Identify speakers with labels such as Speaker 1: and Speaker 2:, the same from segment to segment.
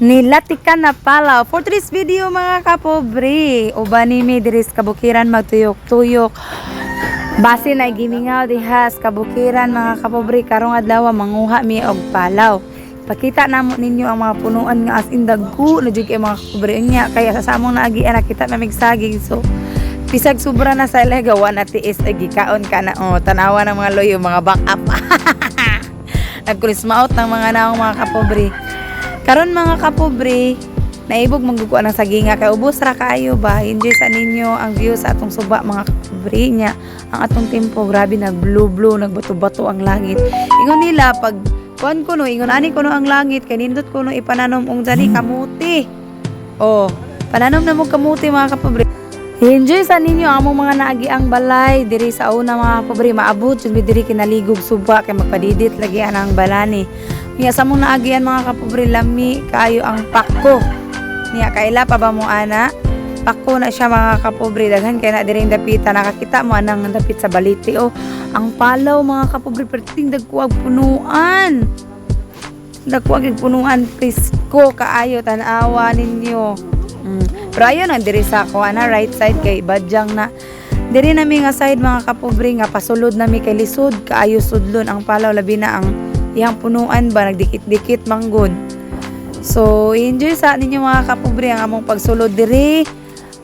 Speaker 1: Nilatikan na pala. For today's video, mga kapobre, uban ni mi diri sa kabukiran magtuyok-tuyok. Base na gimingaw diha sa kabukiran, mga kapobre, karong adlaw manguha mi og palaw. Pakita namo ninyo ang mga punuan nga as in dagko na jud kay, mga kapobre, nya kaya sa samong naagian nakita na mig saging, so bisag sobra na sa ila gawa na tiis ay gikaon ka na. Oh, tanawa ng mga loyo, mga back up. Nagkulismaot ng mga naong, mga kapobre. Karon, mga kapobre, naibog maggukuan ng saginga kay ubos ra kaayo ba. Enjoy sa ninyo ang view sa atong suba, mga kapobre, nya. Ang atong tempo, grabe, nag blue blue, nagbato-bato ang langit. Ingon nila pag kuan kuno, ingon ani kuno ang langit kay nindot kuno ipananom og dani kamuti. Oh, pananom na mo kamuti, mga kapobre. Enjoy sa ninyo ang among mga naagi ang balay diri sa una, mga kapobre. Maabot jud mi diri kinaligog suba kay magpadidit lagi ang balani. Niya sa among naagian, mga kapobre, lami kaayo ang pako. Niya kaila pa ba mo ana? Pako na siya, mga kapobre, daghan kay na diri dapita, nakakita mo anang dapit sa baliti, oh. Ang palaw, mga kapobre, perting dagko ang punuan. Dagko ang punuan, presko kaayo, tan-awa ninyo. Pero ayun ang diri sa ako ana right side kay badyang na. Diri nami nga side, mga kapobre, nga pasulod nami kay lisod kaayo sudlon ang palaw, labi na ang iyang punuan ba, nagdikit-dikit manggod. So enjoy sa ninyo, mga kapobre, ang among pagsulod diri,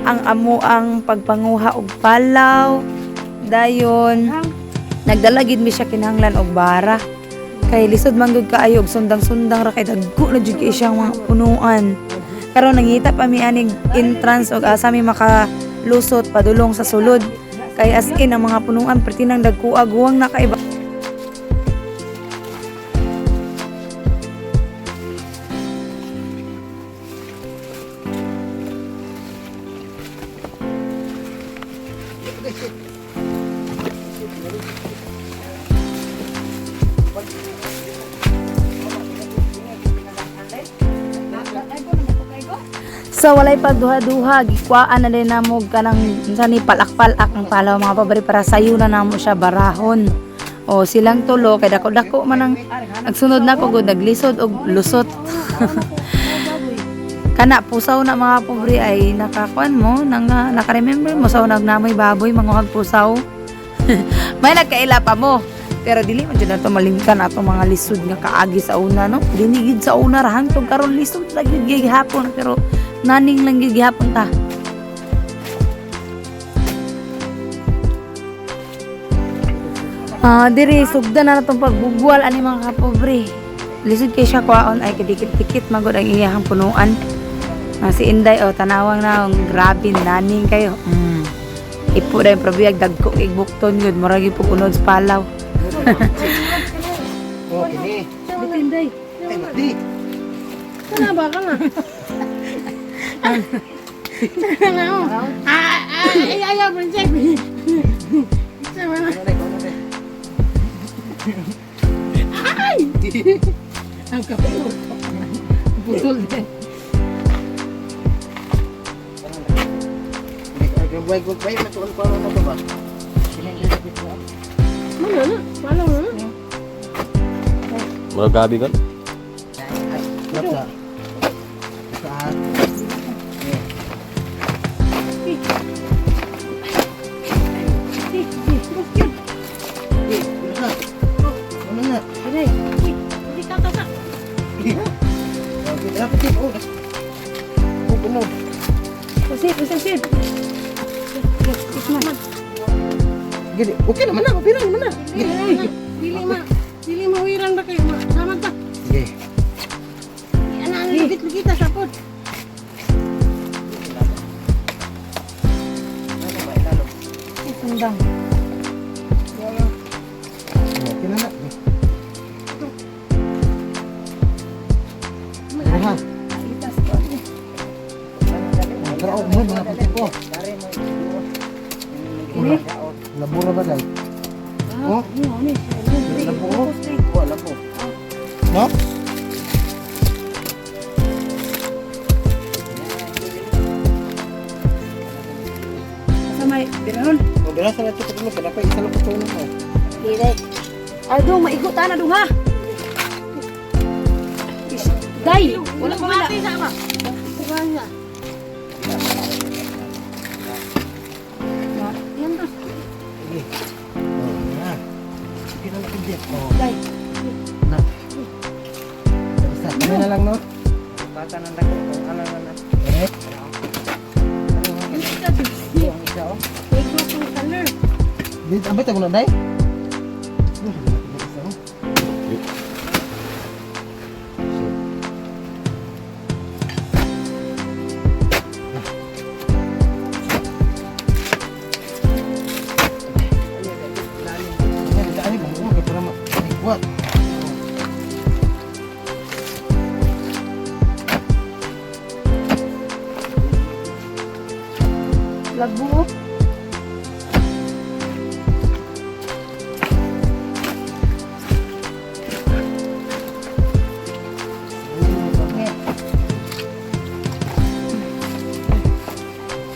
Speaker 1: ang amo ang pagpanguha og palaw. Dayon nagdala gid mi siya kinahanglan og bara. Kay lisod man gud kaayo og sundang-sundang ra kay dagko na jud kay siyang mga punuan. Karon nangita pa mi anig entrance og asa mi makalusot padulong sa sulod. Kay as in ang mga punuan perti nang dagkua, guwang nakaiba. So walay pagduha-duha, gikuhaan na din namo kanang unsa ni, palak-palak ang palaw, mga kapobre, para sayo na namo siya barahon. O silang tulo kay dako-dako man ang nagsunod na ko gud, naglisod og lusot. Kana pusaw na, mga pobre, ay nakakuan mo nang naka-remember mo sa unag namoy baboy manguhag pusaw. May nagkaila pa mo. Pero dili man jud nato malimtan ato mga lisod nga kaagi sa una, no. Dili gid sa una ra, hangtod karon lisod lagi gihapon, pero naning lang gid gihapon ta. Ah, diri sugdan na natong pagbugwal ani, mga kapobre. Lisod kay siya kwaon ay kadikit-dikit magod ang iyahang punuan. Ah, si Inday, oh, tanawang na ang grabe naning kayo. Ipo dahil probiyag dagko kay bukton yun, murag gyud unod sa palaw.
Speaker 2: Oh, kini.
Speaker 3: Inday.
Speaker 2: Ay, di.
Speaker 3: Kana ba kana? Kana oh. Ah, ah, ay ayaw prinsip. Sama na. Ay! Ang kaputol. Putol din.
Speaker 2: Way, way, matuon ko ano ba ba?
Speaker 3: Mana na? Wala na.
Speaker 4: Murag gabi kan?
Speaker 2: Sa. Sa.
Speaker 3: Eh, eh, bus yun.
Speaker 2: Eh, na. Ano na?
Speaker 3: Aray. Uy, hindi ka tasa.
Speaker 2: Okay, dapat din. Oh. Oh, puno.
Speaker 3: Pusip, pusip, pusip. Man.
Speaker 2: Gini, okay naman na, mapira naman na.
Speaker 3: Dili, dili ma. Dili ma wirang ba kayo? Ma. Sama ta.
Speaker 2: Sige.
Speaker 3: Ana ana lugit lugita sa pod.
Speaker 2: Ano ba ilalo?
Speaker 1: Sundang.
Speaker 2: Okay na na. Ha.
Speaker 1: Itas ko.
Speaker 2: Pero mo mga puti ko. Labura ba dai? Oh? Labo. Oh, labo. No?
Speaker 1: Sa may birahon.
Speaker 2: Oh, dala sa lato ko kada pa isa lang ko mo.
Speaker 1: Dili. Ay dong maigo ta na dong ha. Day, wala pa wala.
Speaker 3: Wala. Yan to.
Speaker 2: Sige. Oh, na. Sige na lang, Jeff. Oh.
Speaker 3: Day.
Speaker 2: Na. Isa, kami na lang, no? Bata ng dako, kung ano na na. Eh?
Speaker 3: Ito,
Speaker 2: Ang isa, oh.
Speaker 3: Ikaw itong color.
Speaker 2: Di, abay, tayo na, day? Isa, oh. Ayan, daan, eh, buo, kaya para ma-
Speaker 1: Lagbuok.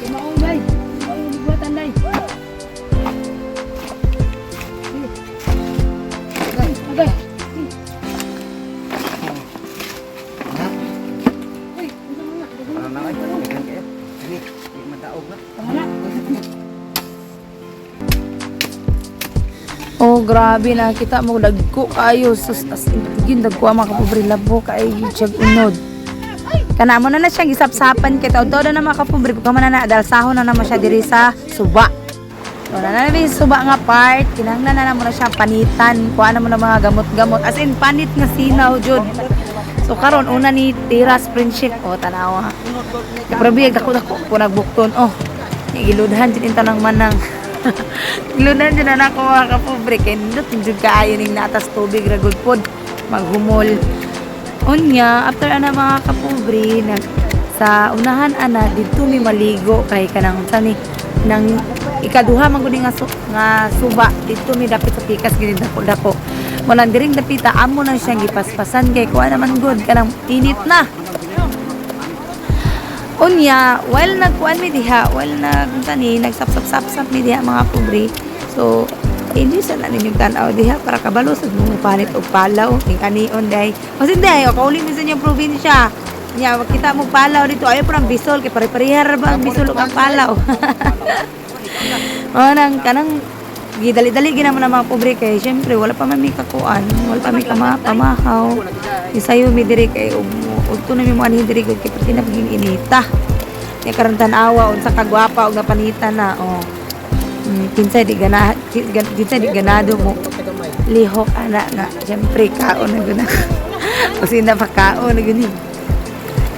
Speaker 3: Kumaong, day. Kumaong, buwatan, day. Agay.
Speaker 2: Na.
Speaker 3: Uy, ano mo na?
Speaker 2: Para na, ay, daghan kayo. Sige, di madaog na.
Speaker 3: Tama na.
Speaker 1: Oh, grabe na kita mo dagko kayo, sus, as in yun dagko ang mga kapobre, labo kay siyag unod. Kana mo na na siyang gisapsapan kay taud na mga kapobre, pagka man na dalsahon na naman siya diri sa suba. Wala na namin suba nga part, kinahanglan na na mo na siya panitan, kuha na mo na mga gamot-gamot, as in panit nga sinaw jud. So karon una ni Tiras Friendship, oh, tanawa. Grabe dako dako ko nagbukton, oh. Giludhan jud inta ng manang. Giludhan jud na nako, mga kapobre, kay nindot jud kaayo ning natas tubig ra gud pod maghumol. Unya, after ana mga kapobre, nag sa unahan ana didto mi maligo kay kanang sa ni nang ikaduha man gud ni nga, nga suba didto mi dapit sa pikas gid dako dako. Mo nang diring dapita amo na siyang gipaspasan kay kuha naman gud kanang init na. Unya, while nagkuan mi diha, while nag tani, nagsap-sap-sap mi diha, mga pobre. So, enjoy sa na ninyong tanaw diha para kabalo sa mga panit og palaw, ning anion day. Mas hindi ay kauli mi sa inyong probinsya. Nya, makita mo palaw dito, ayo parang bisol kay pare-pareha ra ba ang bisol ug ang palaw. O nang kanang gidali-dali gina mo na, mga pobre, kay syempre wala pa man mi kakuan, wala pa mi kama pamahaw. Isayo mi diri kay ug udto na mi mo anhi diri gud kay perti na paging inita. Kaya karon tan-awa unsa ka gwapa og napanita na, oh. Kinsay di ganado mo lihok ana nga syempre kaon na gud na. Kasi na pa kaon na gud ni.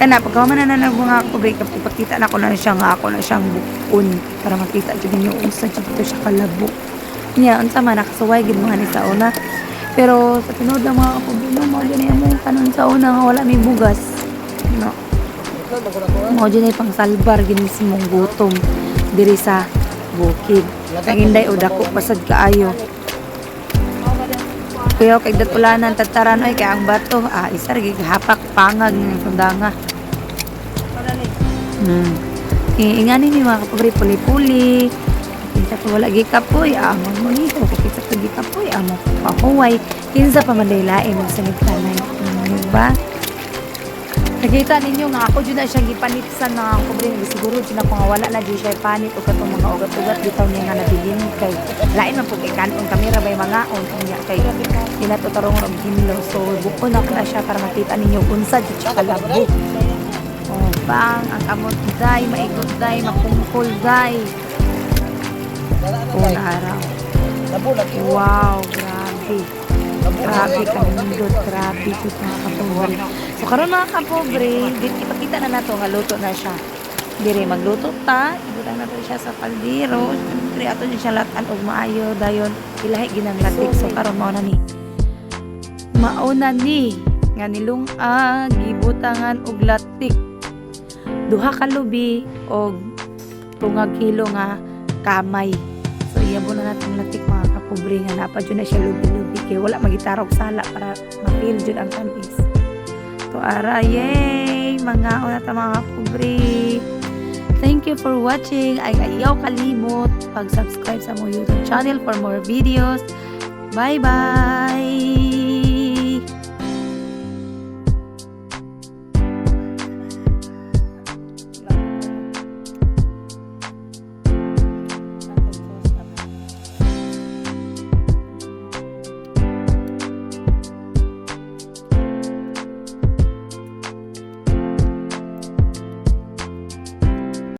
Speaker 1: Kana pagka man na nang mga pobre, ipakita na ko na siya nga ako na siyang bukon para makita jud ninyo unsa jud to siya kalabo. Nya unsa man nakasuway gid mga ni sa una. Pero sa tinuod lang, mga kapobre, no, mao jud ni among kanon sa una nga wala may bugas. No. Mao jud ni pang salbar gid mismong gutom diri sa bukid. Ang inday o dako pasad kaayo. Kuya kay datulanan tataran oy kay ang bato ah isa ra gid hapak pangag ng sundanga. Eh, ingani ni mga kapobre puli-puli. Kinsa pa wala gikapoy, amo mo liho. Kinsa pa gikapoy, amo pahuway. Kinsa pa man lain mo sa nagtanay. Diba? Nakita ninyo nga ako jud na siyang gipanitsan, mga kapobre. Siguro jud ako nga wala na jud siya panit o katong mga ugat-ugat bitaw niya nga nabilin kay lain man pud kay kanon kamera bay mga on unya kay dinato tarong og hinlo. So bukon ako na siya para makita ninyo unsa jud siya kalabo. Oh, bang, ang kamot day, maigot day, mapungkol day. Una araw.
Speaker 2: Labo lagi.
Speaker 1: Wow, grabe. Grabe kanindot, grabe jud, mga kapobre. So karon, mga kapobre, dit ipakita na nato nga luto na siya. Dire magluto ta, ibutang nato siya sa kaldero. Siyempre ato ni siya latan og maayo dayon ilahi ginang latik. So karon mao na ni. Mao na ni nga nilung-ag gibutangan og latik. Duha ka lubi og tungag kilo nga kamay. So iyabo na natong latik, mga kapobre, nga napa jud na siya lubi-lubi kay wala magitarog sala para ma-feel jud ang tamis. To ara, yay! Mga una ta, mga kapobre. Thank you for watching. Ay ayaw kalimot pag-subscribe sa among YouTube channel for more videos. Bye-bye!